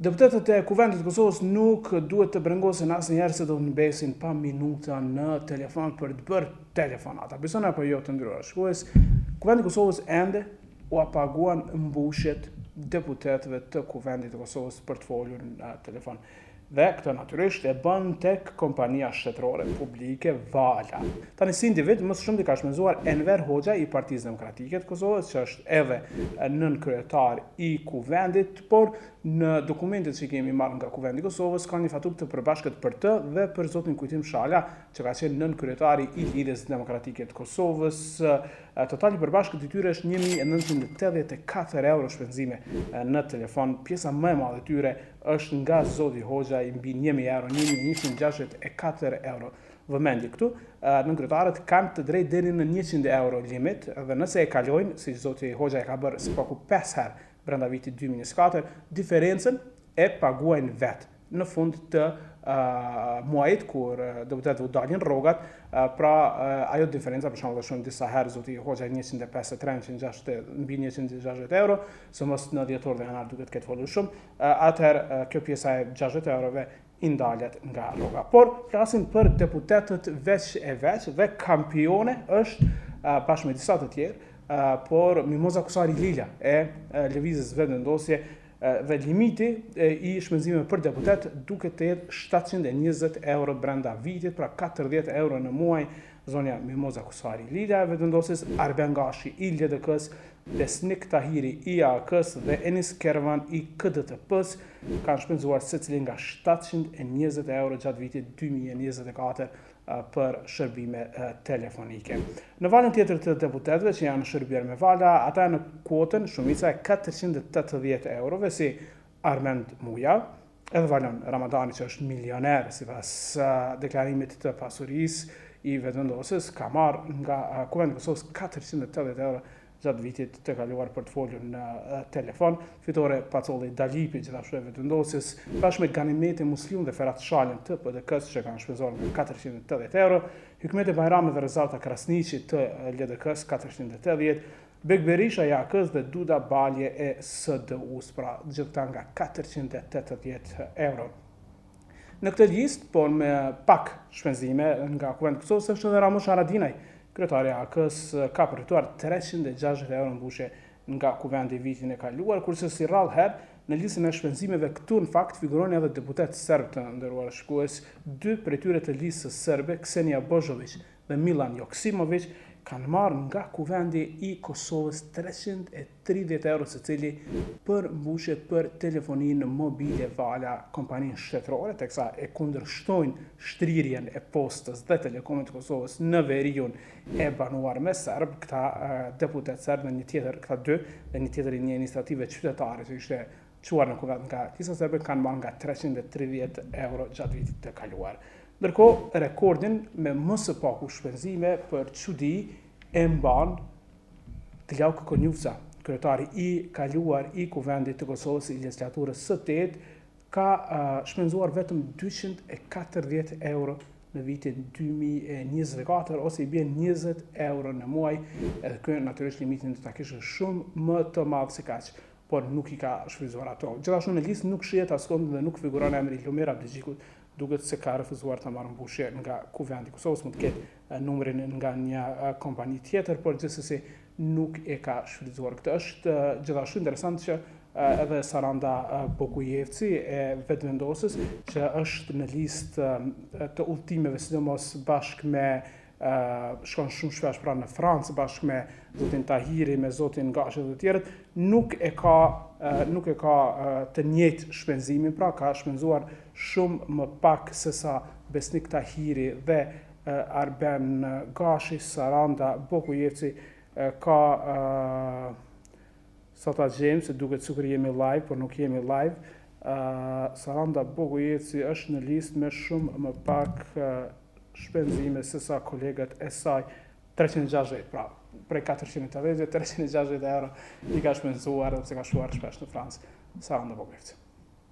Deputetët e Kuvendit të Kosovës nuk duhet të brengosen asnjëherë se do të mbesin pa minuta në telefon për të bërë telefonata. Besoni apo jo të nderuar shikues, Kuvendi i Kosovës ende ua paguan mbushjet deputetëve të Kuvendit të Kosovës për të folur në telefon. Dhe këtë natyrisht e bën tek kompania shtetërore publike Vala. Tani si individ më së shumti ka shpenzuar Enver Hoxhaj i Partisë Demokratike të Kosovës, që është edhe nënkryetar i Kuvendit, por në dokumentet që kemi marrë nga Kuvendi i Kosovës ka një faturë të përbashkët për të dhe për zotin Kujtim Shala, që ka qenë nënkryetari i Lidhjes Demokratike të Kosovës. Totali i përbashkët i tyre është 1984 euro shpenzime në telefon, pjesa më e madhe e tyre është nga zoti Hoxhaj mbi 1000 euro, 1164 euro. Vëmendje këtu, nënkryetarët kanë të drejtë deri në 100 euro limit dhe nëse e kalojnë, si zoti Hoxhaj e ka bërë së paku 5 herë brenda vitit 2024, diferencën e paguajnë vetë në fund të uh, muajit kur deputetëve u dalin rrogat, uh, pra uh, ajo diferenca për shembull është disa herë zoti Hoxhaj 153, 160, mbi 160 euro, sidomos në dhjetor dhe janar duket të ketë folur shumë, atëherë kjo pjesa e 60 eurove i ndalet nga rroga. Por flasim për deputetët veç e veç dhe kampione është bashkë me disa të tjerë, por Mimoza Kusari Lila e Lëvizjes Vetëvendosje dhe limiti i shpenzimeve për deputet duket të jetë 720 euro brenda vitit, pra 40 euro në muaj Zonja Mimoza Kusari Lila e Vetëvendosjes, Arben Gashi i LDK-së, Besnik Tahiri i AAK-së dhe Enis Kervan i KDTP-së kanë shpenzuar secili nga 720 euro gjatë vitit 2024 për shërbime telefonike. Në valën tjetër të deputetëve që janë shërbyer me Vala, ata janë në kuotën shumica e 480 eurove si Armend Muja, edhe Valon Ramadani që është milioner sipas deklarimit të pasurisë i Vetëvendosjes ka marrë nga Kuvendi i Kosovës 480 euro gjatë vitit të kaluar për të folur në telefon. Fitore Pacolli Dalipi gjithashtu e Vetëvendosjes, bashkë me Ganimete Musliun dhe Ferat Shalën të PDK-së që kanë shpenzuar nga 480 euro, Hykmete Bajrami dhe Rezarta Krasniqi të LDK-së 480, Bekë Berisha i AAK-së dhe Duda Balje e SDU-së, pra gjithë këta nga 480 euro. Në këtë listë, por me pak shpenzime nga Kuvendi i Kosovës është edhe Ramush Haradinaj, kryetari i AAK-së ka përfituar 360 euro mbushje nga Kuvendi vitin e kaluar, kurse si rrallë herë në listën e shpenzimeve këtu në fakt figurojnë edhe deputetë serbë të nderuar shikues, dy prej tyre të listës serbe, Ksenija Bozhoviq dhe Millan Joksimoviq kanë marrë nga Kuvendi i Kosovës 330 euro secili për mbushje për telefoninë mobile Vala, kompaninë shtetërore, teksa e kundërshtojnë shtrirjen e Postës dhe Telekomit të Kosovës në veriun e banuar me serbë, këta deputetë serbë dhe një tjetër, këta dy, dhe një tjetër i një iniciative qytetare që ishte çuar në kuvend nga Lista Serbe kanë marrë nga 330 euro gjatë vitit të kaluar. Ndërkohë, rekordin me më së paku shpenzime për çudi e mban Glauk Konjufca, kryetari i kaluar i Kuvendit të Kosovës i legjislaturës së 8, ka shpenzuar vetëm 240 euro në vitin 2024 ose i bie 20 euro në muaj, edhe ky natyrisht limitin do ta kishte shumë më të madh se kaq por nuk i ka shfrytëzuar ato. Gjithashtu në listë nuk shihet askund dhe nuk figuron emri i Lumir Abdixhikut, duket se ka refuzuar të marrë mbushje nga Kuvendi i Kosovës, mund të ketë numrin nga një kompani tjetër, por gjithsesi nuk e ka shfrytëzuar këtë. Është gjithashtu interesant që edhe Saranda Bogujevci e Vetëvendosjes, që është në listë të udhëtimeve, sidomos bashkë me shkon shumë shpesh pra në Francë bashkë me zotin Tahiri, me zotin Gashi dhe të tjerët, nuk e ka nuk e ka të njëjtë shpenzimin, pra ka shpenzuar shumë më pak se sa Besnik Tahiri dhe Arben Gashi, Saranda Bogujevci ka sa ta gjejmë, se duket sikur jemi live, por nuk jemi live. Saranda Bogujevci është në listë me shumë më pak shpenzime se sa kolegët e saj 360, pra prej 480, 360 euro i ka shpenzuar edhe pse ka shkuar shpesh në Francë, Saranda Bogujevci.